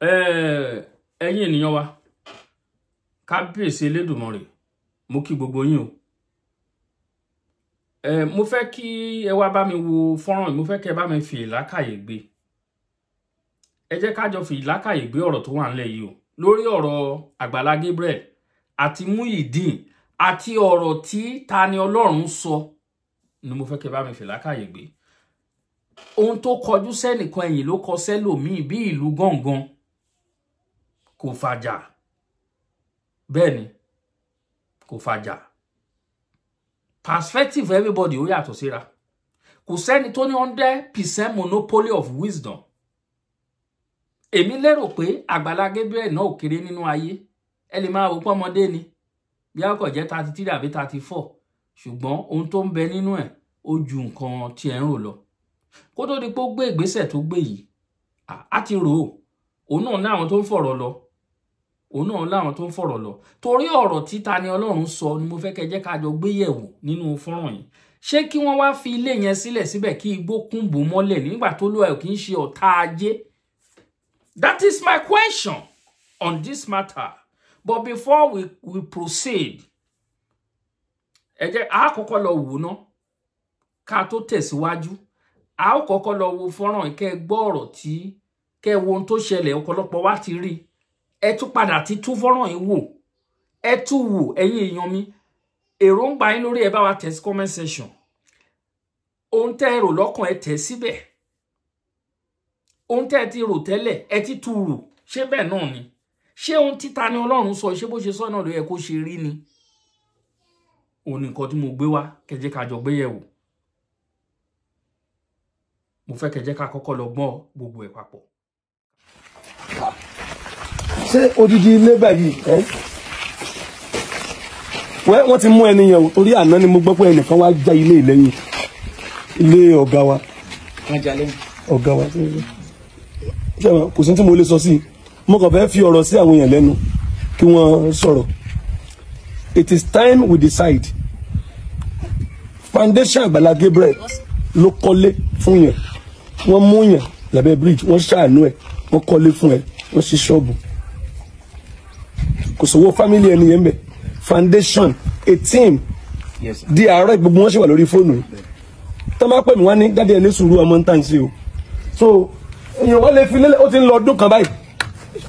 Ẹ̀yin ènìyàn wa, kábíyèsí Elédùmarè, mo kí gbogbo yín o. Mo fẹ́ kí ẹ wá bá mi wo fọ́nrán yìí, mo fẹ́ kí ẹ bá mi fi ìlàkàyè gbé. Ẹ jẹ́ ká jọ fi ìlàkàyè gbé ọ̀rọ̀ tó wà nílẹ̀ yìí o, lórí ọ̀rọ̀ Àgbàlá Gabriel àti Muyideen àti ọ̀rọ̀ tí Tani Olohun sọ ni mo fẹ́ kí ẹ bá mi fi ìlàkàyè gbé. Ohun tó kọjú sẹ́nìkan ẹ̀yìn ló kọ sẹ́lòmíì bí ìlú gángan kò fàjà. Bẹ́ẹ̀ ni, kò fàjà. Perspective everybody ó yàtọ̀ síra. Kò sẹ́ni tó ní 100% monopoly of wisdom. Èmi lérò pé Àgbàlá Gabriel náà ò kéré nínú ayé. Ẹ lè máa wò pé ọmọdé ni, bí a kò jẹ́ 33 àbí 34, ṣùgbọ́n ohun tó ń bẹ nínú ẹ̀ ó ju nǹkan tí ẹ ń rò lọ. Kó tó di pé ó gbé ìgbésẹ̀ tó gbé yìí, á ti rò ó. Òun náà ní àwọn tó ń fọ̀rọ̀ lọ. Òun náà láwọn tó ń fọ̀rọ̀ lọ. Torí ọ̀rọ̀ tí Tani Olohun sọ ni mo fẹ́ kẹ́ jẹ́ ká jọ gbé yẹ̀wò nínú fọ́nrán yìí. Ṣé kí wọ́n wá fi ilé yẹn sílẹ̀ síbẹ̀ kí igbó kún bò mọ́lẹ̀ nígbà tó lóra ẹ̀ kì í ṣe ọ̀tá ajé? That is my question on this matter. But before we proceed, ẹ jẹ́ a kọ́kọ́ lọ wò ná ká tó tẹ̀síwájú. A ó kọ́kọ́ lọ wo fọ́nrán yìí kẹ́ gbọ́ ọ̀rọ̀ tí kẹ́ wo ohun tó ṣẹlẹ̀, ọ̀pọ̀lọpọ̀ wa ti rí. Ẹ tún padà ti tú fọ́nrán yìí wò. Ẹ tún wò, ẹ̀yin èèyàn mi. Èròǹgbà yín lórí ẹ bá wa tẹ̀ sí comment section. Ohun tẹ́ ẹ rò lọ́kàn ẹ tẹ̀ síbẹ̀. Ohun tẹ́ ẹ ti rò tẹ́lẹ̀ ẹ ti tú rò. Ṣé bẹ́ẹ̀ náà ni? Ṣé ohun tí Tani Olohun sọ, ṣé bó ṣe sọ náà ló yẹ kó ṣe rí ni? Òun ni nǹkan tí mo gbé wá, kẹ́ jẹ́ ká jọ gbé yẹ̀wò. Mo fẹ́ kẹ́ jẹ́ ká kọ́kọ́ lọ gbọ́ gbogbo ẹ̀ papọ̀. Ṣé odidi ilé báyìí ẹ́ wẹ́ wọ́n ti mú ẹni yẹn o, torí àná ni mo gbọ́ pé ẹnìkan wá já ilé ìlẹ́yìn ilé ọ̀gá wa. Ọ̀gá wa kò sí tí mo lè sọ sí i, mo kàn fẹ́ fi ọ̀rọ̀ sí àwọn èèyàn lẹ́nu kí wọ́n sọ̀rọ̀. It is time we decide. Foundation Àgbàlá Gabriel ló kọ́lé fún yẹn, wọ́n mú yẹn lábẹ́ bridge, wọ́n ṣàánú ẹ̀, wọ́n kọ́lé fún ẹ, wọ́n ṣí ṣọ́ọ̀bù, kò sówó family ẹni yẹn bẹ. Foundation, a team di àárọ̀ gbogbo wọn ṣì wà lórí fóònù yìí tó máa pè mí wá ní dáadé ẹni sùúrù ọmọ ń tàn sí o. So èèyàn wọn lè fi lélẹ̀, ó ti ń lọ ọdún kan báyìí,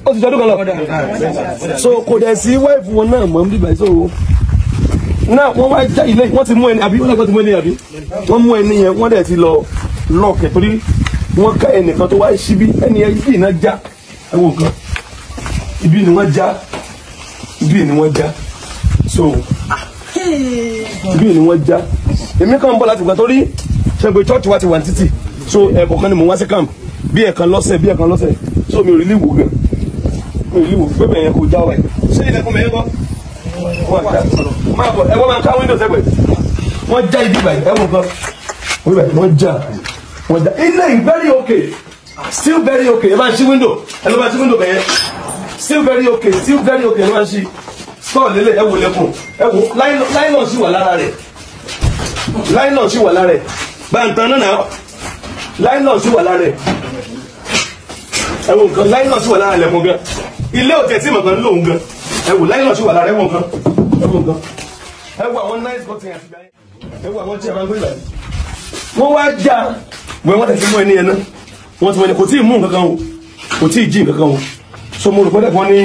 ó ti jọ ọdún kan lọ, so kò dẹ̀ sí wáìfù wọn náà mọ̀ ń bíbáyìí. So náà wọ́n wá já ilé, wọ́n ti mú ẹni àbí wọ́n lẹ́gbọ́n ti mú ẹni àbí wọ́n mú ẹni yẹn, wọ́n dẹ̀ ti lọ lọ́ọ̀kẹ̀ torí wọ́n ká ẹnìkan tó wá síbí, ẹni yẹn ibi iná já, ẹ wo nǹkan, ibi ni wọ́n já, ibi ni wọ́n já, so ibi ni wọ́n já. Èmi kàn ń bọ̀ láti gbà torí ṣe pé church wa ti wà ní títì, so ẹ̀kọ̀kan ni mò ń wá sí camp bí ẹ̀kan lọ́sẹ̀ bí ẹ̀kan lọ́sẹ̀, so mi ò rí lè wò gan, mi ò rí lè wò pé bẹ̀yẹn kò já wa yìí. Ṣé ilẹ̀kùn bẹ̀yẹn kọ́? Máa bọ̀, ẹ wọ́n máa ká window sẹ́gbẹ̀ẹ́, wọ́n já ibi báyìí, ẹ wò nǹkan, wọ́n já, wọ́n já ilé yìí very okay, still very okay. Ẹ máa ṣí window, ẹ ló máa ṣí window bẹ̀yẹn, still very okay, still very okay. Ẹ ló máa ṣí store lélẹ̀, ẹ wò lẹ́kùn, ẹ wò nylon sì wà lára rẹ̀, nylon sì wà lára rẹ̀, báńtán náà nylon sì wà lára rẹ̀, ẹ wò nǹkan, nylon sì wà lára lẹ́kùn gan, ilé òtẹ̀ tí màkàn lóhùn gan, ẹ wò nylon sì wà lára, ẹ wò nǹkan, ẹ wò nǹkan, ẹ wò àwọn nice cotton àti gbáyé, ẹ wò àwọn tí a máa ń gbé ìlànà. Wọ́n wá já wọ́n wọ́n tẹ̀sí mú ẹni yẹn náà, wọ́n ti mú ẹni kò tí ì mú nǹkan kan o, kò tí ì jí nǹkan kan o. So mo rò pé lẹ́kọ̀ọ́ ní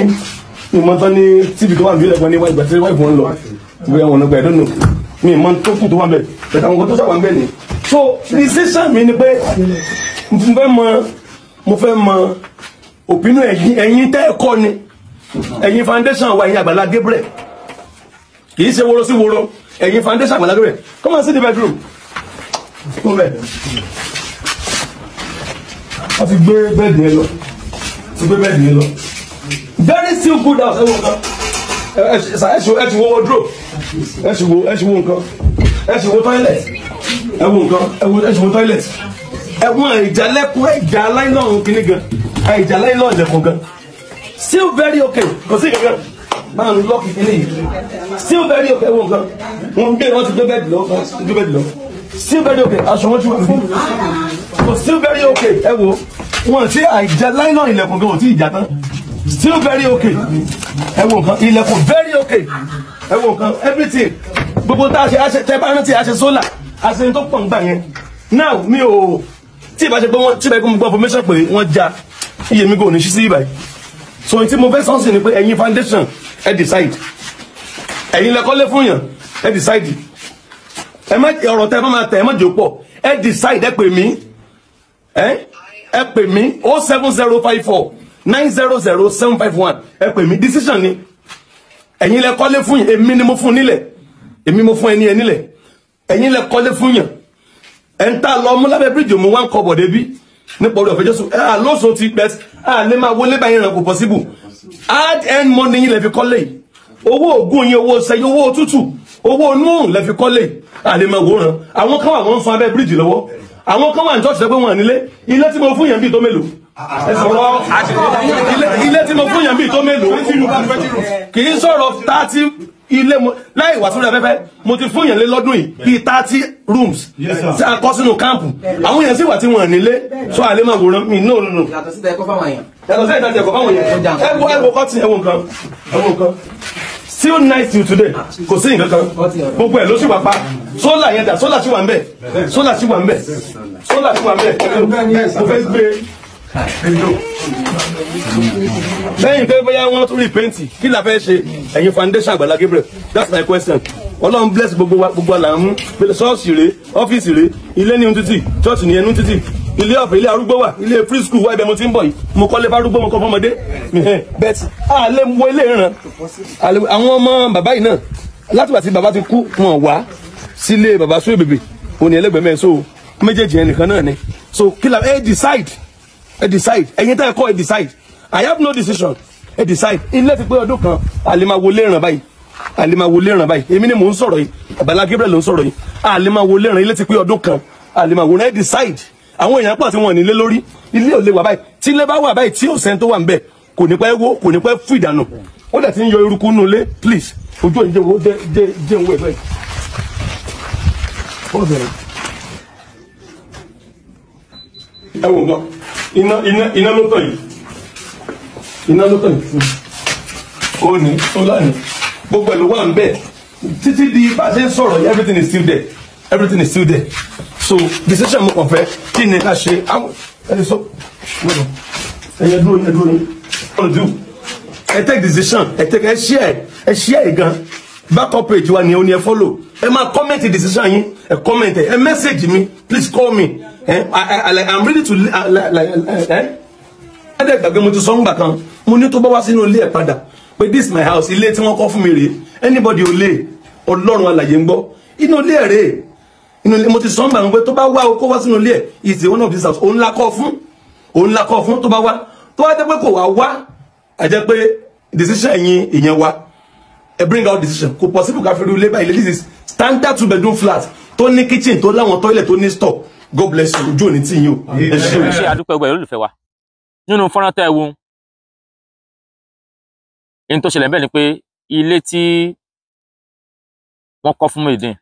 ìmọ̀ tán ní tv tó wà níbi lẹ́kọ̀ọ́ ní ìgbà tí wáìfù wọn lọ bóyá wọn gba ẹ̀dọ́nù mi ìmọ̀ tó kù tó wà bẹ̀ bẹ̀tẹ̀ àwọn kan tó sàwà ń bẹ̀ ni. So decision mi ni pé mo fẹ́ mọ opinion ẹ̀yin, ẹ̀yin tẹ́ ẹ kọ́ ni, ẹ̀yin foundation wa, ẹ̀yin Àgbàlá Gabriel, kì í ṣe woro sí woro, ẹ̀yin foundation Àgbàlá Gabriel, come and see the bedroom. Wọ́n ti gbé bẹ́ẹ̀dì yẹn lọ, ti gbé bẹ́ẹ̀dì yẹn lọ. Very still good house. Ẹ wo nǹkan, ẹ ti wo wardrobe, ẹ ti wo nǹkan, ẹ ti wo toilet, ẹ wo nǹkan, ẹ ti wo toilet. Ẹ wọ́n ìjà lẹ́kùn, ìjà láìlọ́ọ̀n kìíní gan, ìjà láìlọ́ọ̀n lẹ́kùn gan. Still very okay, kò sí kankan máa ń lọ́ọ̀kì kìíní yìí. Still very okay, ẹ wo nǹkan, wọ́n gbé wọ́n ti gbé bẹ́ẹ̀dì lọ, wọ́n ti gbé bẹ́ẹ̀dì lọ. Still very okay, aṣọ wọn ti wà fún. So still very okay, ẹ wo. Wọn ti àìjà láìlọ ilẹ̀kùn gan ò tí ì jà tán. Still very okay. Ẹ wo nǹkan, ilẹ̀kùn very okay. Ẹ wo nǹkan, everything. Gbogbo tá a ṣe, a ṣe tẹ bá rántí, a ṣe solar, a ṣe tó pọ̀ nígbà yẹn. Now mi ò tí ì bá ṣe pé wọ́n tí ì bá gbọ́ information pé wọ́n já iye mi kò ní ṣí sí ibà yìí. So ohun tí mo fẹ́ sọ́nsìn ni pé ẹ̀yin foundation, ẹ decide. Ẹ̀yin lẹ kọ́lé fún yàn, ẹ decide. Ẹ má ọ̀rọ̀ tẹ ẹ má máa tẹ, ẹ má jò pọ̀. Ẹ decide, ẹ pè mí. Ẹ pè mí 07054900751. Ẹ pè mí, decision ni. Ẹ̀yin lẹ kọ́lé fún yàn, èmi ni mo fún nílẹ̀. Èmi mo fún ẹni ẹ nílẹ̀. Ẹ̀yin lẹ kọ́lé fún yàn. Ẹ̀ ń tà lọ mú lábẹ́ bíríjì mú wá ń kọ bọ̀ débi. Nípa orí ọ̀fẹ́ Jésù, ẹ àlóso ti pẹ́, à lè máa wọlé báyìí ràn, kò possible. Hard earned money yín lẹ fi kọ́lé yìí. Owó ògùn yín, owó sẹ́yìn, owó òtútù, owó inú òrùn lẹ fi kọ́lé yìí. À lè máa wòran. Àwọn kan wà wọ́n ń sun abẹ́ bíríjì lọ́wọ́. Àwọn kan wà ní church pé wọ́n nílé. Ilé tí mo fún yàn bíi tó mélòó? Ẹ sọ̀rọ̀ ilé tí mo fún yàn bíi tó mélòó? Kì í sọ̀rọ̀ 30 ilé mo láì wà sórí afẹ́fẹ́, mo ti fún yàn lé lọ́dún yìí bíi 30 rooms tí a kọ́ sínú camp. Àwọn èèyàn sì wà tí wọ́n nílé, so àlè máa wòran mi. No, no, no. Yàtọ̀ sí ẹ̀kọ́ fáwọn èèyàn. Yàtọ̀ sí ìdájọ́ ẹ̀kọ́ fáwọn èèyàn. Ẹ wo kọ́tì, ẹ wo nǹkan, ẹ wo nǹkan. Still nice till today, kò sí nǹkan kan, gbogbo ẹ̀ ló sì wà pa. Solar yẹn dà? Solar sì wà ń bẹ̀, solar sì wà ń bẹ̀, solar sì wà ń bẹ̀. Mo fẹ́ gbé lẹ́yìn pé bóyá wọ́n tún rí paint, kí la fẹ́ ṣe? Ẹ̀yin foundation Àgbàlá Gabriel, that's my question. Ọlọ́run bless gbogbo wa, gbogbo wa là ń mú ṣọ́ọ̀ṣì rèé, ọ́fíìsì rèé, ilé ní títì, ṣọ́ọ̀ṣì ní ẹnu títì, ilé ọ̀fẹ́, ilé arúgbó wà, ilé free school wà. Ibẹ̀ mo ti ń bọ̀ yìí, mo kọ́lé fárúgbó, mo kọ́ fọ́mọdé bẹ́ẹ̀. A lè wo ilé ìran àwọn ọmọ bàbá yìí náà látìgbà tí bàbá ti kú, wọn wá sílé bàbá sóyè bèbè òní ẹlẹgbẹ̀ẹ́ mẹ́rin, so méjèèjì yẹn nìkan náà ni. So kí la ẹ decide, ẹ decide. Ẹ̀yin tẹ́ ẹ kọ́, ẹ decide. I have no decision. Ẹ decide. Ilé ti pé ọdún kan, a lè máa wọlé ìràn báyìí, a lè máa wọlé ìràn báyìí. Èmi ni mò ń sọ̀rọ̀ yìí, Àgbàlá Gabriel ló ń sọ̀rọ̀ yìí. A lè máa wọlé ìràn, ilé ti pé ọdún kan, a lè máa wọlé. Ẹ decide. Àwọn èèyàn pọ̀ tí wọ́n nílé lórí. Ilé ò lè wà báyìí. Tí ilé bá wà báyìí tí ò sẹ́ni tó wà ń bẹ̀, kò ní pẹ́ wó, kò ní pẹ́ fún ìdànù. Ó dẹ̀ ti ń yọ eruku nínú ilé. Please, ojú òní jẹ́ wo jẹ́ jẹ́ jẹ́ ń wẹ̀ báyìí. Ó bẹ̀rẹ̀. Ẹ wò nǹkan, iná iná iná ló tàn yìí, iná ló tàn yìí. Ó ní solar ní gbogbo ẹ̀ ló wà ń bẹ̀ títí di bá a ṣe ń sọ̀rọ̀ yìí. Everything is still there, everything is still there. So decision mo kàn fẹ́, kí ni ká ṣe? Àwọn ẹni sọ ẹyẹ dúró, ẹyẹ dúró ní ọ̀nà dùn. Ẹ take decision, ẹ take, ẹ share, ẹ share ẹ gan. Backup page wa ni ó ní, ẹ follow, ẹ máa comment decision yín, ẹ comment, ẹ message mi. Please call me. I I'm ready to like ẹ dẹ̀ gbàgbé, mo ti sọ ńgbà kan, mo ní tó bá wá sínú ilé ẹ̀ padà pé this my house, ilé tí wọ́n kọ́ fún mi rèé, anybody ò lè. Ọlọ́run alàyè ń gbọ́, inú ilé ẹ̀ rèé, inú ilé mo ti sọ ńgbà kan pé tó bá wá o, kó wá sínú ilé ẹ̀, is the owner of this house. Òun la kọ́ fún, òun la kọ́ fún. Tó bá wá, tó wá jẹ́ pé kò wá wá, a jẹ́ pé decision ẹ̀yin ìyẹn wá, ẹ bring out decision. Kò possible ká fi rí ilé báyìí. This is standard 2 bedroom flat tó ní kitchen, tó láwọn toilet, tó ní store. God bless you. Ojú òní tí yín o, ẹ ṣé o. Ṣe àdúpẹ́ gbọ́ olólùfẹ́ wa nínú fọ́nrán tẹ́ ẹ wo ní tó ṣẹlẹ̀ bẹ́ẹ̀ ni pé ilé tí wọ́n kọ́ fún Muyideen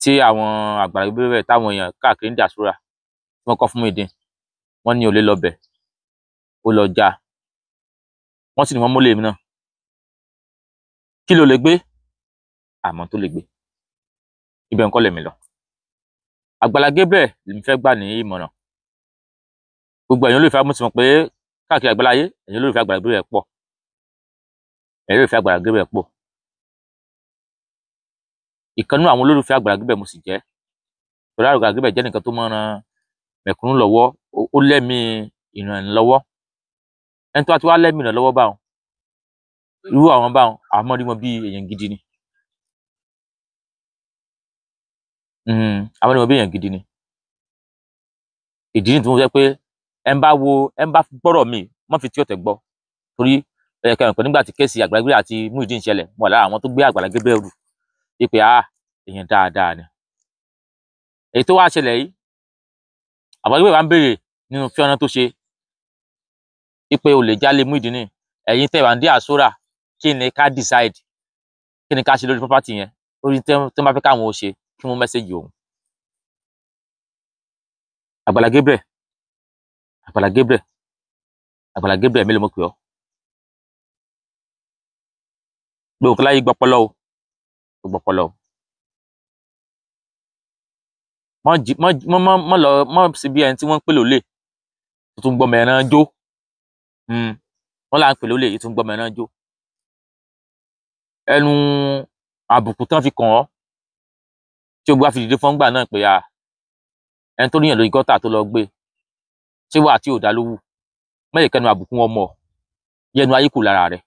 tí àwọn Àgbàlá Gabriel táwọn èèyàn káàkiri ń dàsúrà tí wọ́n kọ́ fún Muyideen, wọ́n ní olè lọ́bẹ̀, ó lọ já, wọ́n sì ní wọ́n mólè mi náà. Kí ló lè gbé? Àmọ́ tó lè gbé ibẹ̀ ń kọ́ lèmi lọ. Àgbàlá Gabriel lèmi fẹ́ gbà ní ìmọ̀ràn. Gbogbo ẹ̀yin olólùfẹ́, mo ti mọ̀ pé káàkiri àgbáláyé, ẹ̀yin olólùfẹ́ Àgbàlá Gabriel pọ̀, ẹ̀yin olólùfẹ́ Àgbàlá Gabriel pọ̀. Ìkan nínú àwọn olólùfẹ́ Àgbàlá Gabriel mo sì jẹ́, torí Àgbàlá Gabriel jẹ́ nìkan tó máa ń ran mẹ̀kúnnù lọ́wọ́, ó lẹ́mìí ìrànlọ́wọ́. Ẹni tó bá ti wá lẹ́mìí ìrànlọ́wọ́ báwọn, irú àwọn báwọn, àwọn máa rí wọn bí èèyàn gidi ni. Àwọn rí wọn bí èèyàn gidi ni. Ìdí nìyí tí mo sọ pé ẹ ń bá wo, ẹ ń bá gbọ́rọ̀ mi, má fi tí ọ̀tẹ̀ gbọ́, torí ẹ kẹrin pé nígbà tí case Àgbàlá Gabriel àti Muyideen ṣẹlẹ̀, mo wà lára àwọn tó gbé Àgbàlá Gabriel rù wípé a èèyàn dáadáa ni. Èyí tó wá ṣẹlẹ̀ yìí, Àgbàlá Gabriel wá ń béèrè nínú fíọ́nà tó ṣe wípé olè jálè Muyideen ní ẹ̀yin tẹ́ wà ń dé àsórà, kí ni ká decide, kí ni ká ṣe lórí property yẹn? Orí tẹ́ wọ́n bá fẹ́ káwọn ó ṣe, kí wọ́n message òun. Àgbàlá Gabriel. Àgbàlá Gabriel, Àgbàlá Gabriel mélòó mo pè ọ́? Gbogbo láyé gbọpọlọ o, gbọpọlọ o. Mọ lọ mọ sí bí ẹni tí wọ́n ń pè lólè tó tún gbọmọ ẹran jó. Wọ́n là ń pè lólè yìí tún gbọmọ ẹran jó. Ẹnu àbùkù tán fi kàn ọ́ tí o gbà fi dìde fọ́ngbà náà pé a ẹni tó níyàn lórí gọ́tà tó lọ gbé ṣé wà tí ò dá lówù mẹ́yìn kẹnu àbùkù wọn mọ̀ yẹnu ayé kù lára rẹ̀.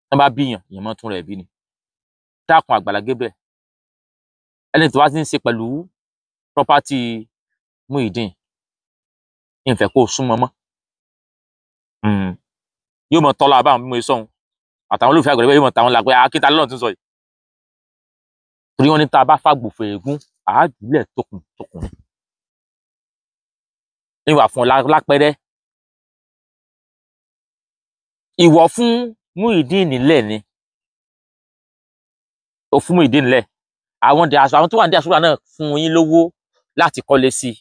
Tán bá bíyàn èèyàn mọ́ tún rẹ̀ bí ni. Dákun Àgbàlá Gabriel, ẹni tó wá ti ń ṣe pẹ̀lú property Muyideen, ìfẹ́ kó o súnmọ́ mọ́. Yóò mọ tọ́lá àbáwọn bí mo ṣe sọ̀hún àtàwọn olùfẹ́ àgbẹ̀rẹ̀ yóò mọ tàwọn là pé akíta lọ́nà tí ń sọ yìí. Torí wọn ní tá a bá fàgbòfò ègún àájúlẹ̀ tókùn tókùn ní ìwà fún ọ lápẹrẹ. Ìwọ fún Muyideen nílẹ̀ ni ó fún Muyideen nílẹ̀. Àwọn àwọn tó wà ní diaspora náà fún yín lówó láti kọ́lé sí i.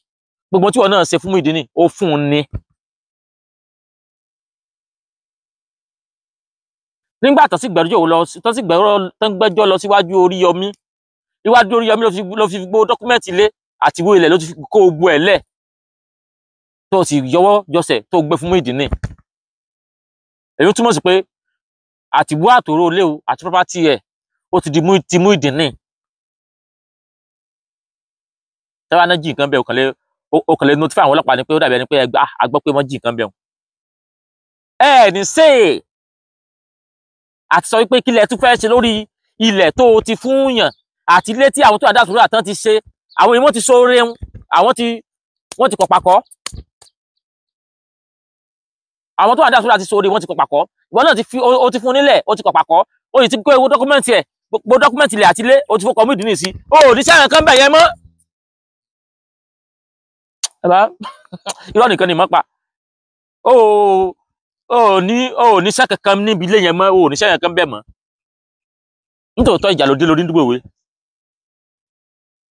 Gbogbo tí wọn náà ṣe fún Muyideen ó fún un ní. Nígbà tó sì gbẹ́jọ́ lọ tó sì gbẹ́jọ́ lọ síwájú Oríyọmí, iwájú Oríyọmí ló fi gbó dọ́kúmẹ́ǹtì lé àti ìwé ilẹ̀ ló ti fi kó gbogbo ẹ̀ lẹ̀ tó sì yọwọ́ yọsẹ̀ tó gbé fún Muyideen. Èyí túmọ̀ sí pé àtìwú àtòrò léwu àti property ẹ̀ ó ti di ti Muyideen. Tẹ́wọ́n náà jí nǹkan bẹ́ẹ̀ ó kàn lè notify àwọn ọlọ́pàá ni pé ó dàbí ẹni pé a gbọ́ pé wọ́n jí nǹkan bẹ́ẹ̀. Ẹ ní sèé àti sọ wípé kílẹ̀ tún fẹ́ ṣe lórí ilẹ̀ tó o ti fún yàn àti ilé tí àwọn tó àdásùrà tán ti ṣe, àwọn èèyàn ti ṣoore ń àwọn tí wọ́n ti kọ̀ pàkọ́. Àwọn tó àdásùrà ti ṣoore wọ́n ti kọ̀ pàkọ́. Ìwọ náà ti fi o ti fún nílẹ̀ o ti kọ̀ pàkọ́, o sì ti kó ewu dọ́kúmẹ́ǹtì ẹ̀, gbogbo dọ́kúmẹ́ǹtì ilẹ̀ àti ilé o ti fọkọ̀ Muyideen sí, o ò ní sẹ́yìn kan bẹ̀ yẹn mọ́. Irọ́ nìkan ni mọ́ pa. O ní iṣẹ́ kankan níbi ilé yẹn mọ́, o ní iṣẹ́ kankan bẹ́ẹ̀ mọ́. Nítòótọ́ ìjà ló dé lórí nídúgbò ìwé.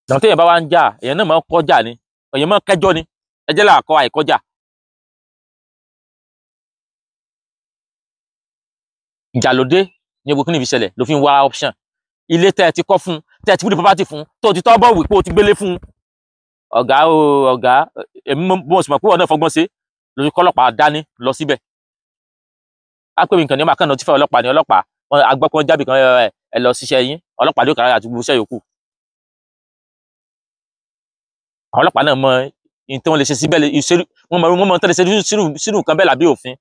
Ìgbà téèyàn bá wá ń jà, èèyàn náà máa ń kọjá ni, èèyàn máa ń kẹjọ́ ni, ẹjẹ́ là kọ́ àìkọjá. Ìjà ló dé ní gbogbo kíni fi ṣẹlẹ̀ ló fi ń wá option. Ilé tẹ́ ẹ ti kọ́ fún, tẹ́ ẹ ti fúdi property fún, tó ti tọ́ bọ̀ wí pé o ti gbélé fún. Ọ̀gá o ọ̀gá, èmi mo sì mọ̀ pé wọn náà fọgbọ́n ṣe lórí kọ́lọ́pàá dání lọ síbẹ̀. Á pè mí nǹkan ní ọmọ akànnà tí fẹ́ ọlọ́pàá ní ọlọ́pàá wọn agbọ́pọ̀ jábì kan ẹ lọ ṣiṣẹ́ yín, ọlọ́pàá ló kàrà àti gbogbo iṣẹ́ yòókù. Àwọn ọlọ́pàá náà mọ ohun tí wọ́n lè ṣe síbẹ̀, wọ́n mọ ohun tí wọ́n lè ṣe sínú nǹkan bẹ́ẹ̀ lábẹ́ òfin.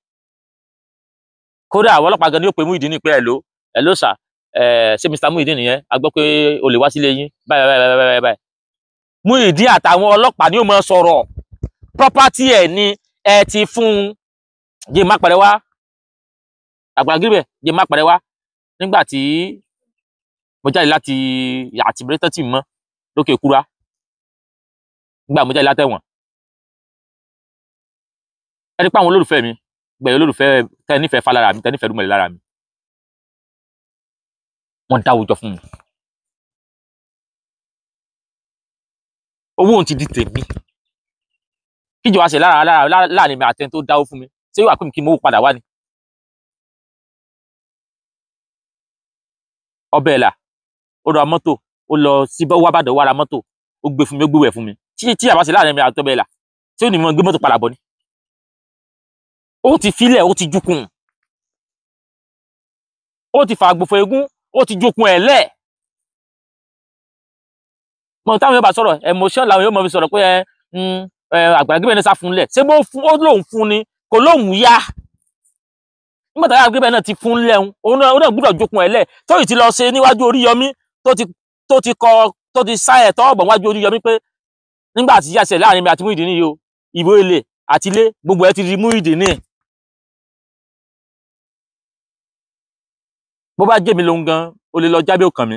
Kódà àwọn ọlọ́pàá gan ni ó pe Muyideen pé hello sir, ṣé Mr Muyideen nìyẹn, a gbọ́ pé o lè wá sílé yín báyìí báyìí báyìí báyìí. Muyideen àtàwọn ọlọ́pàá ni ó máa sọ̀rọ̀, property ẹ̀ ni ẹ ti fún un. Jẹ́ má pẹ̀rẹ̀ wá Àgbàlá Gabriel, jẹ́ má pẹ̀rẹ̀ wá. Nígbà tí mo jáde láti àti bírẹ́tẹ́tì mọ́ lókè kúra, nígbà mo jáde látẹ̀wọ̀n, ẹ rí pé àwọn olólùfẹ́ mi gbẹ̀yìn olólùfẹ́ tẹ́ nífẹ̀ẹ́ falára mi, tẹ́ nífẹ̀ẹ́ rúmọ̀lẹ́ lára mi, wọ́n dáwọ́ jọ fún mi. Owó òun ti di tèmi. Kíjọ wá ṣe lára láàrin mi àtẹni tó dáwó fún mi, ṣé yóò wá pè mí kí mo padà wá ni? Ọbẹ̀ ẹ̀là, ó ra mọ́tò, ó lọ sí wá bàdàn wá ra mọ́tò, ó gbé fún mi, ó gbé wẹ̀ fún mi. Tí àbá ṣe láàrin mi àtọ́bẹ̀ ẹ̀là, tí ó ní mo gbé mọ́tò padà bọ̀ ni. Ó ti filẹ̀, ó ti jukùn. Ó ti fàgbòfò egún, ó ti jukùn ẹ̀ lẹ̀. Mọ̀ táwọn yóò bá sọ̀rọ̀, emotion làwọn yóò mọ̀ fi sọ̀rọ̀ pé Àgbàlá Gabriel ní sá fún lẹ̀. Ṣé bó fún, ó lóun fún ni, kò lóun yá. Nígbà táwọn Gabriel náà ti fún lẹ́hun, òun náà gbúdọ̀ jokun ẹ̀ lẹ̀. Tó yìí ti lọ ṣe níwájú Oríyọmí, tó ti kọ, tó ti sá ẹ̀ tọ́wọ́ bọ̀ níwájú Oríyọmí pé nígbà tí yá ṣe láàrin mi àti Muyideen yìí o, ìwé ilé àti ilé gbogbo ẹ ti di Muyideen. Bó bá jẹ́ mi lóhun gan, ó lè lọ jábẹ́ òkàn mi.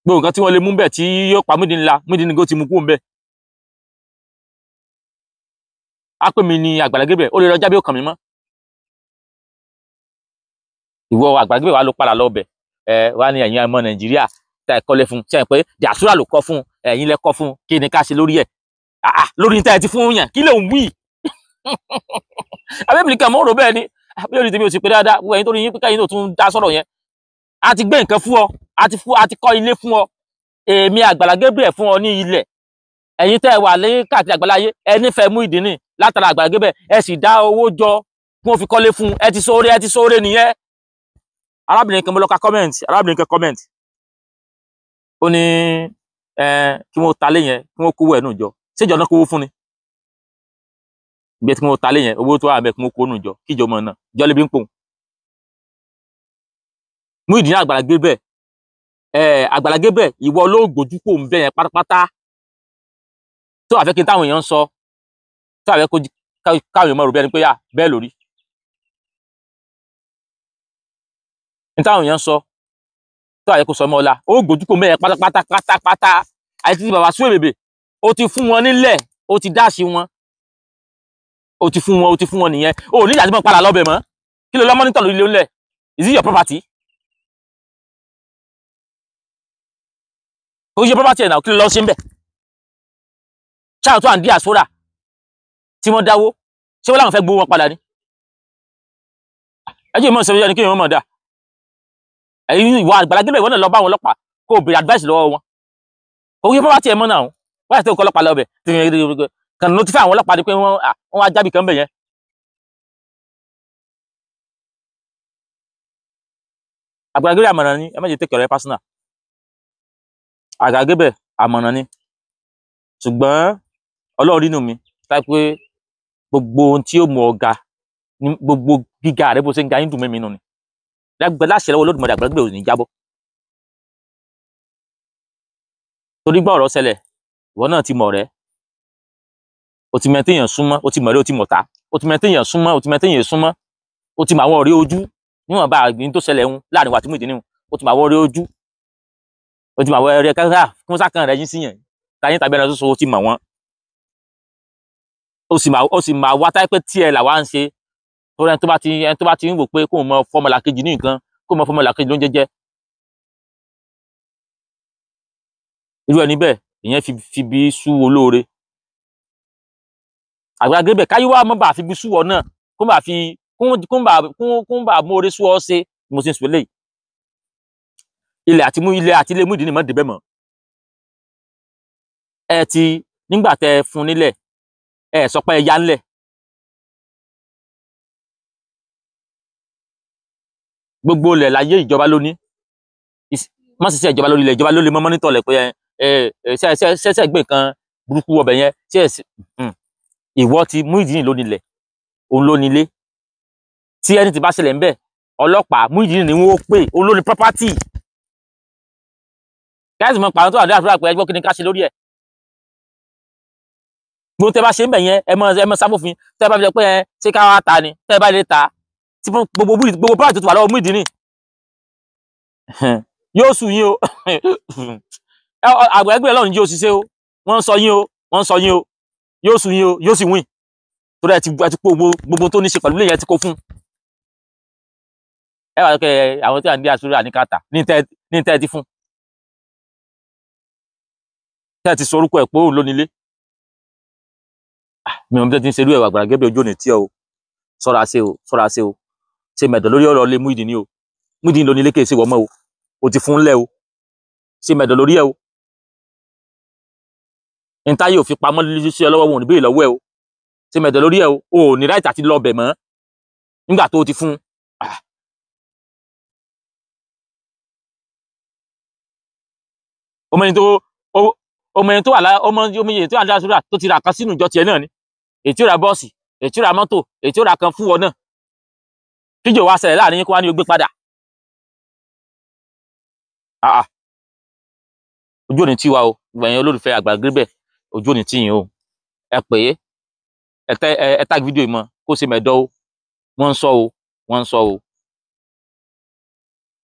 Gbogbo nǹkan tí wọ́n lè mú bẹ̀ tí yóò pa Muyideen ńlá, Muyideen gó ti mú kú ń bẹ̀. Á pè mí ní Àgbàlá Gabriel, ó lè lọ jábẹ́ òkàn mi mọ́. Ìwọ Àgbàlá Gabriel wà ló padà lọ bẹ̀. Ẹ wá ní ẹ̀yin ọmọ Nàìjíríà tá ẹ kọ́lé fún, ṣe é pé diaspora ló kọ́ fún, Ẹ̀yin lẹ kọ́ fún, kí ni ká ṣe lórí ẹ̀? Lórí níta ẹ ti fún yàn, kí lè ń wí? Abẹ́mi nìkan mọ́ rò bẹ́ẹ̀ ni, àbí orí tèmi ò sì pé dáadáa. Wọ ẹ̀yin tó rí yín pé káyìn náà tún dá sọ̀rọ̀ yẹn. A ti gbé nǹkan fún ọ, a ti kọ́ ilé fún ọ, èmi Àgbàlá Gabriel fún ọ ní ilẹ̀. Ẹ̀yin tẹ́ ẹ wà lé káàkiri àgbáláyé, ẹ nífẹ̀ẹ́ Muyideen látara Àgbàlá Gabriel, ẹ sì dá owó jọ kí wọ́n fi kọ́lé fún un. Ẹ ti sóore, ẹ ti sóore nìyẹn. Arábìnrin kan mo lọ ka comment, arábìnrin kan comment, ó ní kí wọ́n ta lé yẹn, kí wọ́n kówó ẹ̀ nù jọ. Ṣéjọ náà kówó fún ni? Ìgbẹ́ tí wọ́n ta lé yẹn, owó tó wà bẹ́ẹ̀ kí wọ́n kó nù jọ, kí ìjọba náà jọ lè bí ń pòun. Muyideen Àgbàlá Gabriel, Àgbàlá Gabriel, ìwọ ló gbójú kò ń bẹ yẹn pátápátá. Tó àfẹ́ kí n táwọn èèyàn ń sọ, tó àfẹ́ kó káwọn èèyàn mọ̀ rò bí ẹni pé yà bẹ́ẹ̀ lórí. N táwọn èèyàn ń sọ, tó àfẹ́ kó sọ mọ́ ọ̀la, ó gbójú kò ń bẹ yẹn pátápátá pátápátá. Àti tí bàbá Suwe Bèbè, ó ti fún wọn nílẹ̀, ó ti dáṣì wọn, ó ti fún wọn, ó ti fún wọn nìyẹn. Ó ní ìdájọ́ padà lọ́bẹ̀ mọ́. Kí ló lọ́ mọ́nítọ̀ lórí ilé ńlẹ̀? Is it your property? Kò ṣe property ẹ̀ náà, kí ló lọ́ ṣe ń bẹ̀? Ṣáà tó à ń dí àsórà tí wọ́n dáwó, ṣé wọ́n láwọn fẹ́ gbowó wọn padà ni? Ẹjọ́ ìmọ̀ ìṣẹ́yẹ ni kí èèyàn mọ̀ dá. Ẹ̀yin ìwà Àgbàlá Gabriel, ìwọ náà lọ bá àwọn ọlọ́pàá kó o béèrè advice lọ́wọ́ wọn. Kò ṣe property ẹ̀ mọ́ náà, wọ́n àti ọkọ̀ ọlọ́pàá lọ́bẹ̀ kàn notify àwọn ọlọ́pàá ni pé wọ́n wá jábì kan bẹ̀ yẹn. Àgbàlá Gabriel àmọ̀ràn ni, ẹ má jẹ́ take ọ̀rẹ́ personal. Àgbàlá Gabriel àmọ̀ràn ni, ṣùgbọ́n Ọlọ́run nínú mi táì pé gbogbo ohun tí ó mú ọ ga, gbogbo gíga rẹ bó ṣe ń ga yín dùn mímí nù ni. Láṣẹ lọ́wọ́ Olódùmarè, Àgbàlá Gabriel ò ní jábọ́. Torí gbọ́ ọ̀rọ̀ ṣẹlẹ̀, ìwọ náà ti mọ̀ rẹ́, o ti mọ̀ téèyàn súnmọ́, o ti mọ̀ rẹ́, o ti mọ̀ ta, o ti mọ̀ téèyàn súnmọ́, o ti mọ̀ téèyàn súnmọ́, o ti mọ̀ àwọn ọ̀rẹ́ ojú níwọ̀nba àgbìn tó ṣẹlẹ̀ ń láàrin wa àti Muyideen, o ti mọ̀ àwọn ọ̀rẹ́ ojú, o ti mọ̀ àwọn ọ̀rẹ́ káká kún sákàn rẹ̀ yín sí yẹn táyé tàbí ẹran ṣoṣo, o ti mọ̀ wọ́n. Ó sì máa wá táyé pé tiẹ̀ làwa ń ṣe. Torí ẹni tó bá ti ń wò pé kóun mọ fọmọlà kejì ní nǹkan, kóun mọ fọmọlà kejì ló ń jẹjẹ, irú ẹni bẹ́ẹ̀ ìyẹn fi bí sú olóore. Àgbàlá Gabriel káyé wá mọ́ bá fi bí sú ọ náà, kó bá fi kó bá mú oore sú ọ ṣe. Mo ṣe ń sọ eléyìí, ilẹ̀ àti ilẹ̀ àti ilé Muyideen mọ́ débẹ̀ mọ́. Ẹ ti nígbà tẹ fún nílẹ̀, ẹ sọ pé ẹ yá ńlẹ̀. Gbogbo ilẹ̀ láyé ìjọba ló ní, má ṣiṣẹ́ ìjọba lórí ilẹ̀, ìjọba ló lè mọ́ mọ́nítọ̀ lẹ̀ pé ẹ ṣẹ́ṣẹ́ gbé nǹkan burúkú ọbẹ̀ yẹn. Ṣe ìwọ ti Muyideen ló nílẹ̀, òun ló nílé. Tí ẹni tí bá ṣẹlẹ̀ ńbẹ̀, ọlọ́pàá Muyideen ni wọ́n pè, òun ló ní property. Káyọ̀sì mọ̀ pàrọ̀ tó wà ní àdúrà pé ẹgbẹ́ kí ni ká ṣe lórí ẹ̀. Gbogbo tẹ bá ṣe ń bẹ̀ yẹn, ẹ mọ sáfòfin. Tẹ bá fi jẹ pé ẹ ṣé ká wá ta ni, tẹ bá lè ta tí gbogbo property tó ti wà lọ́wọ́ Muyideen yóò sùn yín o. Àgbàlá Gabriel Ọlọ́run jí o ṣiṣẹ́ o, wọ́n ń sọ yín o, wọ́n ń sọ yín o, yóò sùn yín o, yóò sì win. Torí ẹ ti kó gbogbo tó ní ṣe pẹ̀lú ilé yẹn ti kó fún. Ẹ wà kẹ àwọn tí à ń dí àṣírí àníkàtà ní tẹ́ ẹ ti fún. Tẹ́ ẹ ti sọ orúkọ ẹ̀ pé òun ló nílé. Mi ò mọ̀ bí tẹ́ ti ń ṣerú ẹ̀, Àgbàlá Gabriel ojú òní tí ọ o. Ṣọ́ra ṣe o, ṣọ́ra ṣe o. Ṣe mẹ̀dọ̀ lórí ọ̀rọ̀ lé Muyideen o. Muyideen ló nílé kì í ṣe wọ́n mọ́ o. O ti fún lẹ́ o. Ṣe mẹ̀dọ̀ lórí ẹ o. Ntáyé ò fi pamọ́ sí ẹ lọ́wọ́, wọn ò ní béèrè lọ́wọ́ ẹ o. Ṣe mẹ̀dọ̀ lórí ẹ o. O ò ní ráìtì àti lọ bẹ̀ mọ́ nígbà tó o ti fún. Ọmọ ẹni tó wà lá, ọmọ ẹni tó wà lásìrò tó ti ra kan sínú ìjọ tiẹ̀ náà ni. Èyí tí ó ra bọ́ọ̀sì, èyí tí ó ra mọ́tò, èyí tí ó ra kan fún ọ náà. Kíjò wá ṣẹlẹ̀ láàrin yín kó wá ní o gbé padà. Ojú òní tí wa o, gbẹ̀yìn olólùfẹ́ Àgbàlá Gabriel, ojú òní tí yín o. Ẹ pè é, ẹ tag fídíò yìí mọ́, kó ṣe mẹ̀dọ́ o. Wọ́n ń sọ o, wọ́n ń sọ o.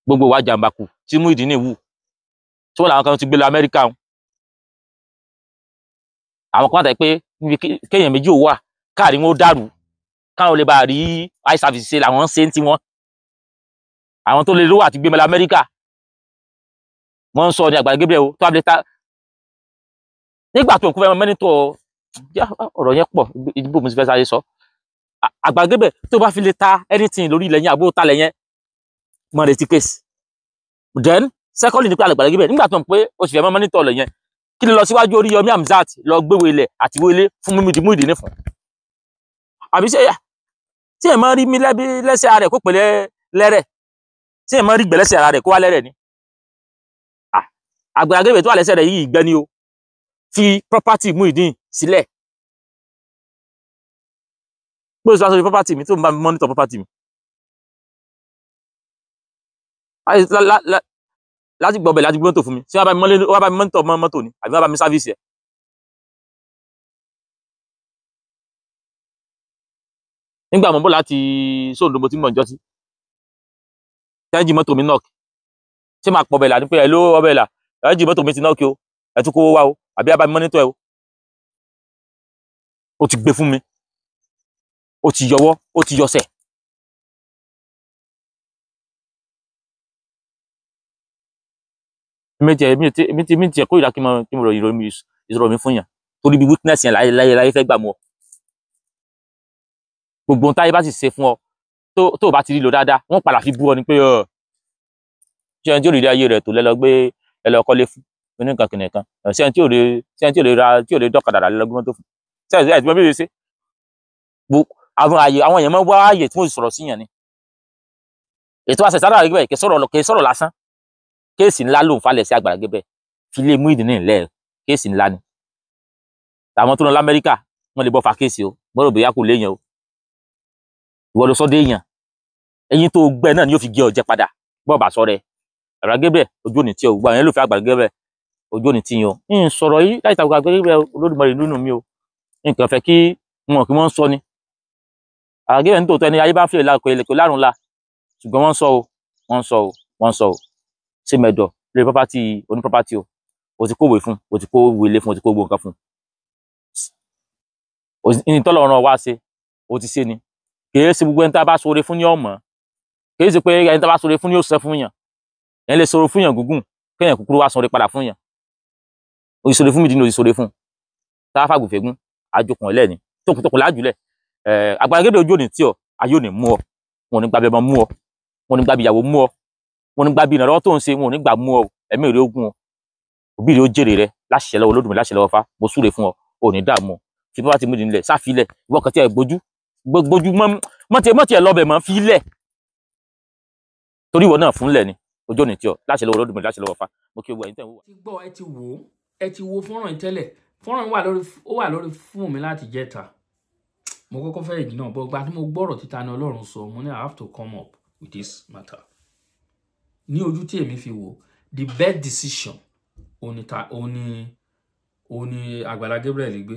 Gbogbo wa jàǹbàkù tí Muyideen wù. Tí wọ́n làwọn kan ti gbé lọ Amẹ́ríkà o. Àwọn kan àtàwọn pé níbi kéèyàn méjì ò wà, káàrí wọn ó dàrú, káwọn lè bá rí eye service ṣe làwọn ń ṣe ń tiwọn. Àwọn tó lè lówó àti gbé lọ Amẹ́ríkà. Wọ́n ń sọ ní Àgbàlá Gabriel o, tó wà lè ta Nígbà tó ń kú fẹ́ mẹ́nítọ̀ ọ̀rọ̀ yẹn pọ̀, ìdìbò mi ti fẹ́ sáré sọ. Àgbàlá Gabriel tó bá fi lè ta anything lórí ilẹ̀ yẹn, àbó talẹ̀ yẹn, mọ̀ retí case. Then secondly ni pé Àgbàlá Gabriel nígbà tó ń pé o sì fẹ́ mẹ́nítọ̀ ọ̀lẹ̀ yẹn, kí ni lọ síwájú Oríyọmí Hamzat lọ gbéwò ilẹ̀ àti wọlé fún Muyideen fún? Àbí ṣe tí ẹ̀ máa rí mi lẹ́sẹ̀ ara rẹ̀ kó pèlẹ́ lẹ́rẹ̀, tí ẹ̀ máa rí gbẹ̀lẹ́sẹ̀ ara rẹ̀ kó wá lẹ́rẹ̀ ni. Àgbàlá Gabriel tó wà lẹ́sẹ̀ rẹ̀ yìí ìgbẹ́ ni o. Fi property Muyideen sílẹ̀. Pé o sọ aṣọ property mi tó ń bá mi monitor property mi. Láti gbọ́ bẹ̀ láti gbé mọ́tò fún mi. Ṣé wọ́n bá mi monitor mọ́tò ni? Àbí wọ́n bá mi service ẹ̀? Nígbà mo bọ̀ láti Sóńdó mo ti mọ̀ njọ́ sí. Tẹ́ńjì mọ́tò mi knock. Ṣé máa pọ̀ bẹ̀ là ní pé ẹ̀ ló ọbẹ̀ là? Tẹ́ńjì mọ́tò mi ti knock o. Ẹ̀ tún kówó wá o. Àbí abá mi monitor ẹ o. Ó ti gbé fún mi. Ó ti yọwọ́, ó ti yọsẹ̀. Èmi tiẹ̀ kórìíra kí mo rọ ìṣòro mi fún yàn. Torí bí weakness yẹn láyé láyé fẹ́ gbà mú ọ. Gbogbo ohun táyé bá sì ṣe fún ọ tó o bá ti rí lò dáadáa, wọ́n padà fi bú ọ ni pé ṣé ẹni tí ò rí ayé rẹ̀ tó lẹ́lọ gbé ẹlọ kọ́lé fún oníkan kìnìkan, ṣé ẹni tí ò lè ra tí ò lè dọ́kadà rà lẹ́lọ gbé mọ́tò fún. Ṣé ẹ̀ tí wọ́n bí ṣe àwọn èèyàn máa ń wá ààyè tí wọ́n sọ̀rọ̀ sí yàn ni. Ètò àṣẹ sára rẹ̀ kì í sọ̀rọ̀ lásán. Kéèsì ńlá ló ń falẹ̀ sí Àgbàlá Gabriel. Fi lé Muyideen nílẹ̀, kéèsì ńlá ni. Àwọn tó lọ l'Amẹ́ríkà wọ́n lè bọ́ fa kéèsì o, gbọ́dọ̀ bóyá kò léèyàn o. Ìwọ ló sọ dé èèyàn. Eyín tó gbẹ náà ni yóò fi gé ọ jẹ padà. Bọ́ọ̀ bá sọ rẹ. Àgbàlá Gabriel ojú òní tí o, gbogbo àwọn yẹn ló fẹ́ Àgbàlá Gabriel ojú òní tí yín o. Ń sọ̀rọ̀ yìí láì takò Àgbàlá Gabriel Olódùmarè nínú mi o. Nǹkan fẹ́ kí wọn kí wọ́n sọ ni. Àgbàlá Gabriel nítòótọ́ ẹni ayé bá ń fi ìlà kò lárùn la. Ṣùgbọ́n wọ́n sọ o, wọ́n sọ o, wọ́n sọ o. Ṣé mẹ́dọ̀ lórí property oní property o. O ti kówèé fún, o ti kó wèlé fún, o ti kó gbogbo nǹkan fún. Ní tọ́lọ̀ ọ̀ràn wá ṣe, o ti ṣe ni. Kìí ṣe gbogbo ẹni tá a bá ṣoore fún ní ọmọ. Kìí ṣe pé ẹni tá a bá ṣoore fún ní ó ṣe fún yàn. Ẹni lè ṣoore fún yàn gúngùn, kéèyàn kúkúrú wá ṣoore padà fún yàn. O ti ṣoore fún mi dín ní o ti ṣoore fún. Tá a fàgùnfẹ́gún, àjòkùn ẹlẹ́ni, tókùntókùn lájùlẹ̀. Àgbàlá Gabriel ojú òní tí ọ, ayé ò ní mú ọ. Wọn ò ní gbàbẹ ọmọ mú ọ. Wọn ò ní gbàbí ìyàwó mú ọ. Wọn ò ní gbàbí ìrànlọ́wọ́ tó ń ṣe, wọn ò ní gbà mú ọ. Ẹ̀mí rẹ ogun ọ. Òbí rẹ ó jèrè rẹ láṣẹ lọ́wọ́ Olódùmarè, láṣẹ lọ́wọ́ Ifá. Mo súre fún ọ, ò ní dààmú. Fi bá ti mú ìdílé sáfilẹ̀, ìwọ kan tí ẹ gbójú gbójú mọ́ tiẹ̀ lọ́bẹ̀ mọ́ fílẹ̀. Torí ìwọ náà fúnlẹ̀ ni, ojú òní tí ọ, láṣẹ lọ́wọ́ Olódùmarè, láṣẹ lọ́wọ́ Ifá. Mo kí o wọ ẹ̀yin tẹ̀ ń wò. Ti gbọ́, ẹ ti wò ó, ẹ ti wo fọ́nrán yìí tẹ́lẹ̀. Fọ́nrán yìí wà lórí fóònù mi láti jẹ́ta. Mo kọ́kọ́ fẹ́ ìjìnà bọ́ gba tí mo gbọ́rọ̀ títa ni Ọlọ́run sọ, mo ní I have to come up with this matter. Ní ojú tí èmi fi wò, the best decision òní Àgbàlá Gabriel gbé.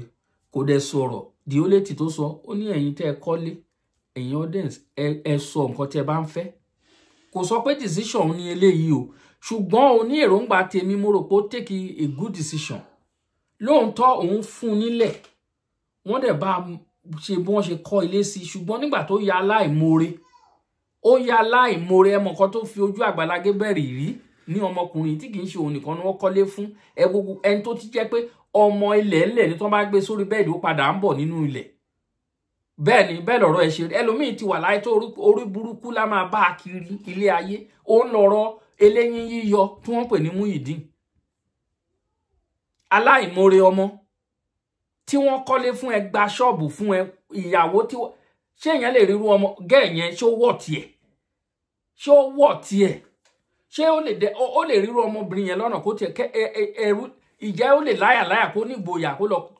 Kò dẹ̀ sọ̀rọ̀, the only thing tó sọ, ó ní ẹ̀yin tẹ́ ẹ kọ́lé, ẹ̀yin audience, ẹ sọ nǹkan tí ẹ bá ń fẹ́. Kò sọ pé decision ní eléyìí o, ṣùgbọ́n ó ní èròǹgbà tèmi, mo rò pé ó take a good decision. Lóòótọ́ òun fún nílẹ̀, wọ́n dẹ̀ bá ṣe bí wọ́n ṣe kọ́ ilé sí, ṣùgbọ́n nígbà tó ya aláìmoore, ó ya aláìmoore, ẹ mọ̀ nǹkan tó fi ojú Àgbàlá Gabriel rí ní ọmọkùnrin tí kì í ṣe òun nìkan ni wọ́n kọ́lé fún. Ẹ gbogbo ẹni tó ti jẹ́ pé ọmọ ilẹ̀ ńlẹ̀ ni tó bá gbé sórí bẹ́ẹ̀dì ó padà ń bọ̀ nínú ilẹ̀. Bẹ́ẹ̀ ni bẹ́ẹ̀ lọ̀rọ̀ ẹ ṣe rí. Ẹlòmíì ti wà láyé tó orí burúkú lá máa bá a kiri ilé ayé. Ó ń lọ̀rọ̀ eléyín yíyọ tí wọ́n pè ní Muyideen. Aláìmoore ọmọ tí wọ́n kọ́lé fún ẹ, gba ṣọ́ọ̀bù fún ẹ, ìyàwó tí wọ́n ṣé èèyàn lè ríru ọmọ gẹ́ẹ̀ yẹn, ṣé ó wọ̀ tiẹ̀? Ṣé ó wọ̀ tiẹ̀? Ṣé ó lè ríru ọmọbìnrin yẹn lọ́nà kó tiẹ̀ kẹ́ ẹrú ìjẹ́ ó lè láyà láyà kó ní ìgboyà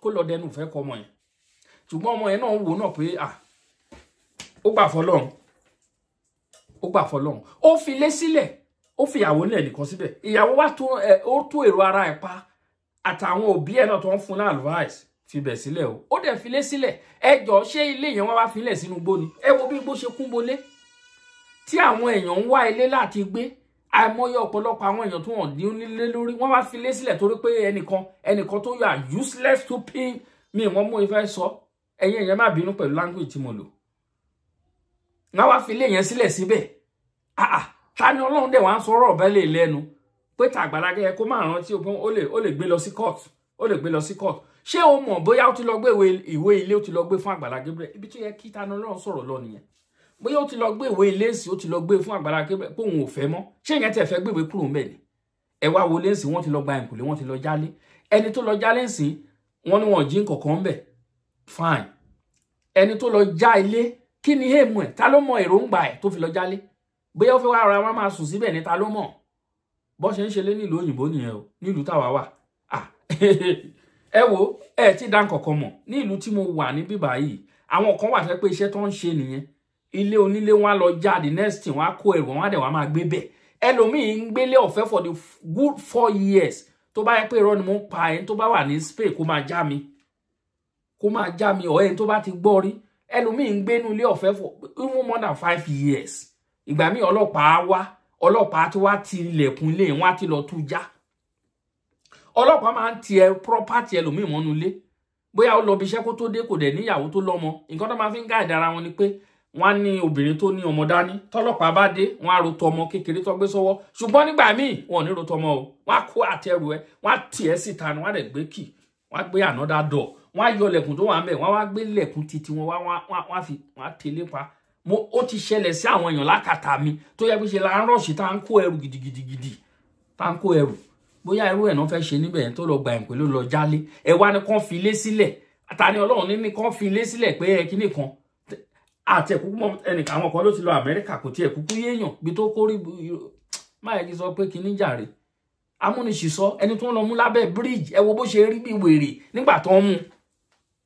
kó lọ dẹnu ìfẹ́ kọ ọmọ yẹn. Ṣùgbọ́n ọmọ yẹn náà wò náà pé à ó gbà fọlọ́run, ó gbà fọlọ́run, ó fi ilé sílẹ̀, ó fi ìyàwó nílẹ̀ nìkan síbẹ̀. Ìyàwó wá tó ó tó èrò ara ẹ̀ pa, àtàwọn òbí ẹ̀ náà tó ń fún ní advice fi bẹ̀ sílẹ̀ o. Ó dẹ̀ fi ilé sílẹ̀. Ẹ jọ ṣé ilé yẹn wọ́n wá fi ilẹ̀ sínú igbó ni? Ẹ wo bí igbó ṣe kún bolé tí àwọn èèyàn ń wá ilé láti gbé. Àìmọye ọ̀pọ̀lọpọ̀ àwọn èèyàn tó wọ́n ní onílé lórí, wọ́n wá fi ilé sílẹ̀ torí pé ẹnìkan tó yà useless stupid mi wọ́n mú ifẹ́ sọ. Ẹ̀yin èèyàn má bínú pẹ̀lú language tí mo lò. Wọ́n wá fi ilé yẹn sílẹ̀ síbẹ̀. Àà ta ni Ọlọ́run dẹ̀ wá ń sọ̀rọ̀ ọ̀bẹ lè lẹ́nu pé tàgbàlá kẹ́kẹ́ kó má rántí òpin, ó lè gbé lọ sí court, ó Ó lè gbé lọ sí court. Ṣé o mọ̀ bóyá ó ti lọ gbé ìwé ilé, ó ti lọ gbé fún Àgbàlá Gabriel? Ibi tó yẹ kí Tani Olohun sọ̀rọ̀ lọ nìyẹn. Bóyá ó ti lọ gbé ìwé ilé sí, ó ti lọ gbé fún Àgbàlá Gabriel pé òun ò fẹ́ mọ́. Ṣé ìyẹn tẹ̀ fẹ́ gbé ìwé kúrò ńbẹ̀ ni? Ẹ wá wo lẹ́sìn, wọ́n ti lọ gba ẹ̀kùnlé, wọ́n ti lọ jálé. Ẹni tó lọ jálé ńsìn, wọ́n ní wọ́n jí nǹkankan ńbẹ̀. Fine. Ẹni tó lọ já ilé, kí ni èèmù ẹ̀? Ta ló mọ èròǹgbà ẹ̀ tó fi lọ jálé? Bóyá ó fẹ́ wá ara wọn máa sùn síbẹ̀ ni, ta ló mọ̀? Bó ṣe ń ṣe lé nílùú òyìnbó nìyẹn o, nílùú táwa wà. Ẹ wo, ẹ ti dá nǹkankan mọ̀. Ní ìlú tí mo wà ní bíbá yìí, àwọn kan wà tẹ́ pé iṣẹ́ tó ń ṣe nìyẹn. Ilé onílé wọn á lọ jáde, next thing wọn á kó ẹrù wọn á dẹ̀ wọ́n á máa gbé bẹ̀. Ẹlòmíì ń gbélé ọ̀fẹ́ for the good 4 years. Tó bá yẹ pé irọ́ ni mo ń pa, ẹni tó bá wà ní Spain kó máa já mi. Kó máa já mi, ọ̀ ẹni tó bá ti gbọ́ rí. Ẹlòmíì ń gbénú ilé ọ̀fẹ́ for even more than 5 years. Ìgbà míì ọlọ́pàá wá, ọlọ́pàá tí wá ti ilẹ̀kùn ilé wọn á ti lọ tú já. Ọlọ́pàá máa ń ti ẹ property ẹlòmíì mọ́nú ilé. Bóyá ó lọ bí iṣẹ́ kó tó dé, kò dẹ̀ níyàwó tó lọ́mọ. Nǹkan tó máa fi ń gáàdì ara wọn ni pé wọ́n á ní obìnrin tó ní ọmọ dání. Tọ́lọ́pàá bá dé, wọ́n á ro tọmọ kékeré tó gbé sọ́wọ́. Ṣùgbọ́n nígbà míì wọn ò ní ro tọmọ o. Wọ́n á kó àtẹrù ẹ, wọ́n á tì ẹ́ síta ni, wọ́n á dẹ̀ gbé kì, wọ́n á gbé another door, wọ́n á yọ lẹ̀kùn tó wà ń bẹ̀, wọ́n á wá gbé lẹ̀kùn titi wọn wá, wọ́n á fi, wọ́n á tẹ̀lé pa. Mo ó ti ṣẹlẹ̀ sí àwọn èèyàn lákàtà mi tó yẹ pé ṣe la ń rọ̀ṣì tá ń kó ẹrù gidigidigidi, tá ń kó ẹrù. Bóyá irú ẹ̀ náà fẹ́ ṣe níbẹ̀ yẹn tó lọ gba ẹ̀ǹpẹ́ ló lọ jálé. Ẹ wá ní kán fi ilé sílẹ̀. Tani Olohun ní kán fi ilé sílẹ̀ pé ẹ kíní kan. Àti ẹ̀kúkú mọ́ ẹnìkan, àwọn kan ló ti lọ Amẹ́ríkà, kò tiẹ̀ kúkú yéèyàn bí tó kórí. Má yẹ kí sọ pé kíní jàre. Amúnisìsọ ẹni tó ń lọ mú lábẹ́ bíríìjì, ẹ wo bó ṣe rí bí wèrè nígbà tó ń mú.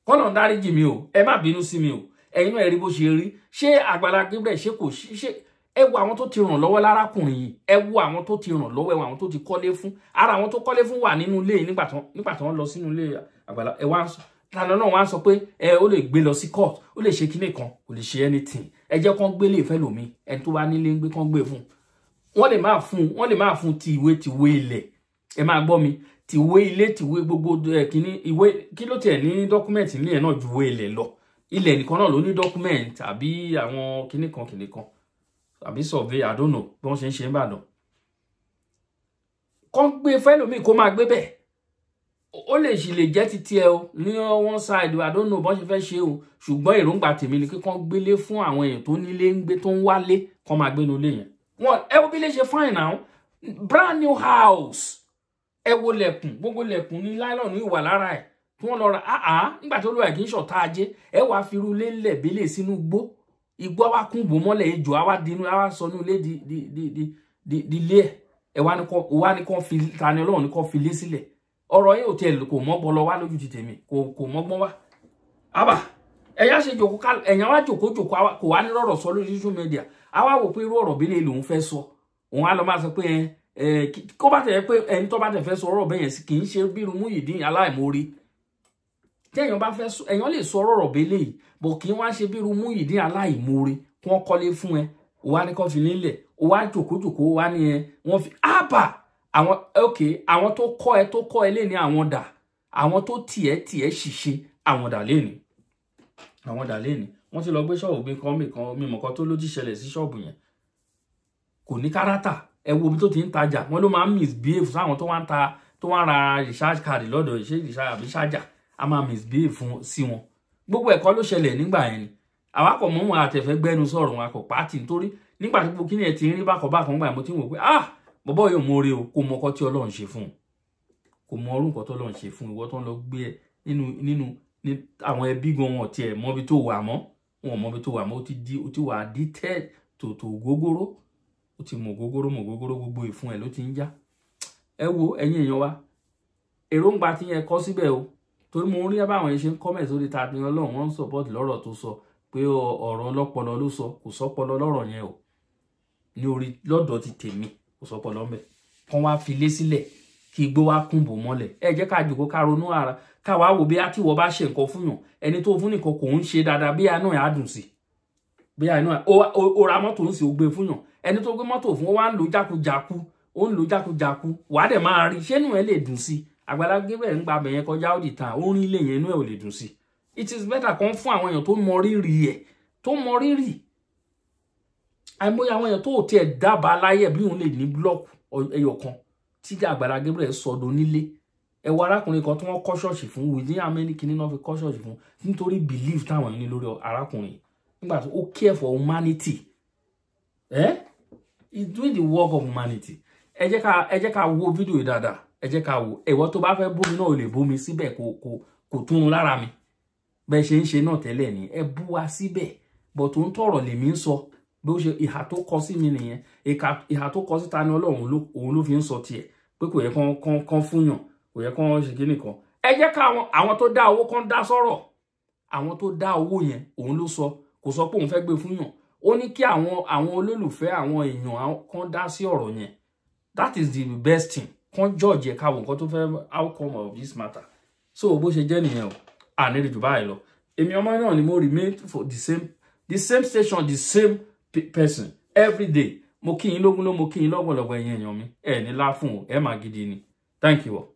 Kọ́nà dáríjì mi o, ẹ má bínú sí mi o. Ẹ̀yin náà ẹ rí bó ṣe rí. Ṣé Àgbàlá Gabriel ṣé kò ṣe? Ẹ wo àwọn tó ti ràn lọ́wọ́ lárákùnrin yìí, ẹ wo àwọn tó ti ràn lọ́wọ́, ẹ wo àwọn tó ti kọ́lé fún. Ara àwọn tó kọ́lé fún wà nínú ilé yìí nígbà tó ń lọ sínú ilé Àgbàlá. Ẹ wá Tani Olohun wá sọ pé ẹ ó lè gbé lọ sí court, ó lè ṣe kíní kan, kò lè ṣe anything. Ẹ jẹ́ kán gbélé ìfẹ́ lòmí, ẹni tó bá nílé ń gbé kán gbé fún. Wọ́n lè máa fún, wọ́n lè máa fún ti ìwé tìwé ilẹ̀. Ẹ máa gbọ́ mi, tìwé ilé tìwé gbogbo ẹ kíní ìwé kí ló tiẹ̀ ní dọ́kúmẹ̀ntì nílẹ̀ náà ju ìwé ilẹ̀ lọ. Ilẹ̀ nìkan náà ló ní dọ́kúmẹ̀ntì àbí àwọn kíní kan kíní kan àbí survey, I don't know bí wọ́n ṣe ń ṣe ń Ìbàdàn. Kán gbé fẹ́lòmíì kó máa gbé bẹ́ẹ̀. Ó lè sì lè jẹ́ titi ẹ o ní one side, I don't know bọ́n ṣe fẹ́ ṣe o. Ṣùgbọ́n èròǹgbà tèmi ni pé kán gbélé fún àwọn èèyàn tó nílé ń gbé tó ń wálé, kán máa gbénu ilé yẹn. Wọ́n ẹ wo bí ilé ṣe fine now, brand new house. Ẹ wo lẹ̀kùn, gbogbo lẹ̀kùn ní nylon ní ìwà lára ẹ̀ tí wọ́n lọ ra. Àá nígbà tó lọ ẹ̀ kì í ṣọ̀tá ajé, ẹ wàá fi irú ilé ńlẹ̀ bílẹ̀ sínú igbó. Igbó á wá kún bò mọ́lẹ̀, ejò á wá dinú, á wá sọnú ilé di di di di di di ilé ẹ̀. Ẹ wá ní kán fi Tani Olohun ní kán fi ilé sílẹ̀. Ọ̀rọ̀ yìí ò tiẹ̀ kò mọ́gbọ́n lọ wá lójú ti tèmi, kò mọ́gbọ́n wá. Àbà ẹ̀yà ṣe jòkó ká, ẹ̀yà wá jòkó jòkó kò wá ní rọ̀rọ̀ sọ lórí social media. A wá wò pé irú ọ̀rọ̀ bílẹ̀ lòun fẹ́ sọ. Òun á lọ máa sọ pé ẹ kó bá tẹ̀ pé ẹni tó bá tẹ̀ fẹ́ sọ ọ̀rọ̀ bẹ́yẹn sí kì í ṣe bí irú Muyideen aláìmoore. Tí èèyàn bá fẹ́ sọ, èèyàn lè sọ ọ̀rọ̀ bẹ́lẹ̀ yìí, bọ̀ kí wọ́n á ṣe bí irú Muyideen aláìmoore kí wọ́n kọ́lé fún ẹ, ó wá ní kán fi nílẹ̀, ó wá jòkó jòkó, ó wá ní ẹ wọ́n fi ábà àwọn ok àwọn tó kọ́ ẹ lé ní àwọn dà, àwọn tó tiẹ̀ ṣìṣe àwọn dà lé ní, àwọn dà lé ní. Wọ́n ti lọ gbé ṣọ́ọ̀bù mi kan mímọ̀ kan tó ló ti ṣẹlẹ̀ sí ṣọ́ọ̀bù yẹn. Kò ní kárátà, ẹ wo ibi tó ti ń tajà, wọ́n ló máa ń misbehave sáwọn tó wá ń ta, tó wá ń ra recharge card lọ́dọ̀ ṣé recharge àbí charger, a máa misbehave fún sí wọn. Gbogbo ẹ̀kọ́ ló ṣẹlẹ̀ nígbà yẹn ni. Àwa kò mọ̀ wọn àtẹ̀fẹ́ gbẹ́nu sọ̀rọ̀ wọn akọ̀ pàtì nítorí nígbà tí gbogbo kíni ẹ̀ ti ń rí bákan bákan gbà mo ti ń wò pé ah bọ́bọ́ yóò mọ oore o, kò mọ ọkọ tí Ọlọ́run ṣe fún un, kò mọ orú nǹkan tó Ọlọ́run ṣe fún un. Ìwọ tó ń lọ gbé ẹ nínú ní àwọn ẹbí gan wọn tiẹ̀ mọbi tó wà mọ́, wọn mọbi tó wà mọ́, ó ti di, ó ti wà addicted tó gógóró, ó ti mọ gógóró gbogbo ìfun ẹ̀ ló ti ń já. Ẹ wo ẹ̀yin èèyàn wa, èròǹgbà tí yẹn kọ síbẹ̀ o, torí mo ń rí báwọn yẹn ṣe ń comment sórí Tani Olohun, wọ́n ń support lọ́rọ̀ tó sọ pé ọ̀rọ̀ ọlọ́pọlọ ló sọ, kò sọ́pọlọ lọ́rọ̀ yẹn o. Ní orí lọ́dọ̀ ti tèmi kò sọ́pọlọ ńbẹ̀. Kán wá fi lé sílẹ̀ kí igbó wá kún bò mọ́lẹ̀. Ẹ jẹ́ ká jòkó ká ronú ara, ká wá wò bí á tí wọ́n bá ṣe nǹkan fún yàn, ẹni tó fún nìkan kò ń ṣe dáadáa, bí àánú ẹ̀ á dùn sí. Bí àánú ẹ̀ ó ra mọ́tò ń sì ó gbé fún yàn, ẹni tó gbé mọ́tò fún ó wá ń lò jákujáku, ó ń lò jákujáku, wàá dẹ̀ máa rí, ṣé inú ẹ̀ lè dùn sí? Àgbàlá Gabriel ń gba abẹ yẹn kọjá ó di tàn, ó rí ilé yẹn, inú ẹ̀ ò lè dùn sí. It is better kan fún àwọn èèyàn tó mọ rírì ẹ̀, tó mọ rírì. Àìmọye àwọn èèyàn tó tiẹ̀ dábàá láyé bí òun lè ní búlọ́ọ̀kù ẹyọ kan tí Àgbàlá Gabriel sọdọ̀ nílé. Ẹ wo arákùnrin kan tí wọ́n kọ́ ṣọ́ọ̀ṣì fún, within how many kìíní náà fi kọ́ ṣọ́ọ̀ṣì fún, nítorí belief táwọn ní lórí arákùnrin nígbà tó ó care for humanity. He's doing the work of humanity. Ẹ jẹ́ ká wo fídíò yìí dáadáa. Ẹ jẹ́ ká wo. Ìwọ tó bá fẹ́ bómi náà, ò lè bómi síbẹ̀, kò túnun lára mi. Bẹ́ẹ̀ ṣe ń ṣe náà tẹ́lẹ̀ ni, ẹ bú wa síbẹ̀, bọ̀ tó ń tọ̀rọ̀ lèmi ń sọ. Bí ó ṣe ìhà tó kọ sí mi nìyẹn, ìhà tó kọ sí Tani Olohun, òun ló fi ń sọ tiẹ̀ pé kò yẹ kán fúnyàn, kò yẹ kán ṣe kíní kan. Ẹ jẹ́ ká àwọn tó dá owó kán dá sọ̀rọ̀. Àwọn tó dá owó yẹn, òun ló sọ, kò sọ pé òun fẹ́ gbé fúnyàn. Ó ní kí àwọn olólùfẹ́, àwọn èèyàn kan dá sí ọ̀rọ̀ yẹn. That is the best thing. Kán judge ẹ̀, káwọn nǹkan tó fẹ́ outcome of this matter. So bó ṣe jẹ́ nìyẹn o, àníri jù báyìí lọ. Èmi ọmọ náà ni mo remain for the same station, the same person every day. Mo kí yín lógún ló, mo kí yín lọ́gbọ̀lọ́gbọ̀. Ẹ̀yin èèyàn mi, ẹ̀ ní láfún o, ẹ̀ máa gidi ni. Thank you all.